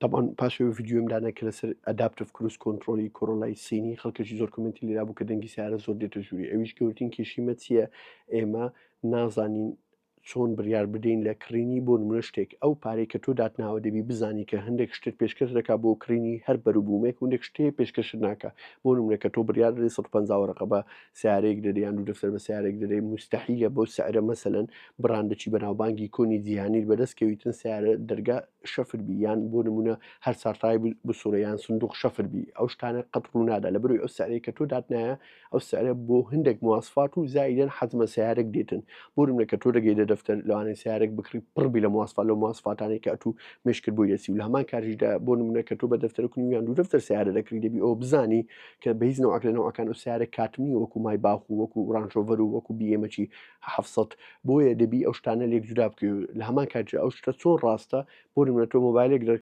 تەبعەن پاش ئەوەی ڤیدیۆم دانا کە لەسەر adaptive cruise control ی کۆرۆلای سینی خەڵکێکی زۆر comment ی لێرا بوو کە دەنگی سیارە زۆر دێتە ژووری، ئەویش گەورترین کێشیمە چییە؟ ئێمە نازانین چۆن بڕیار بدەین لە کڕینی بۆ نمونە شتێک، ئەو پارەی کە تۆ داتناوە دەبی بزانی کە هەندێک شتت پێشکەش دەکا بۆ کڕینی هەر بەروبوومێک هەندێک شتێ پێشکەشت ناکا. بۆ نمونە کە تۆ بڕیار دەدەی 150 وەرەقە بە سیارەیەک دەدەی یان دوو دەفتەر بە سیارەیەک دەدەی، موستەحیلە بەو سعرە مەسەلەن بڕاندەکی بەناوبانگی کۆنی جیهانیت بەدەست کەویتن سیارە دەرگا شەفر بی یان بۆ نمونە هەر سارتای بسوڕێ یان سندوق شەفر بی، ئەو شتانە قەت ڕوونادا لەبەرئەوەی ئەو سعرەی کە تۆ داتنایە ئەو سعرە بۆ هندێک مواسفات و زائیدەن حەزمە سیارێک دێتن. بۆ نمونە کە تۆ دەگەیتە دەفتەر لەوانەیە سیارێک بکڕی پڕ بی لە مواسفات لەو مواسفاتانەی کە ئەتوو مێشکت بۆی دەچی و لە هەمان کاتیشدا بۆ نمونە کە تۆ بە دەفتەرە کنی یان دوو دەفتەر سیارە دەکڕی دەبی ئەوە بزانی کە بە هیچ نەوعەک لە نەوعەکان ئەو سیارە کاتم نییە وەکو مایباخ و وەکو ڕانجرۆڤەر و وەکو بی ئێمەکی 700. بۆیە دەبی ئەو شتانە لێک جودا بکەی و لە هەمان کاتیشدا ئەو شتە چۆن ڕاستە. بۆ نمونە تۆ مۆبایلێک دەکڕی.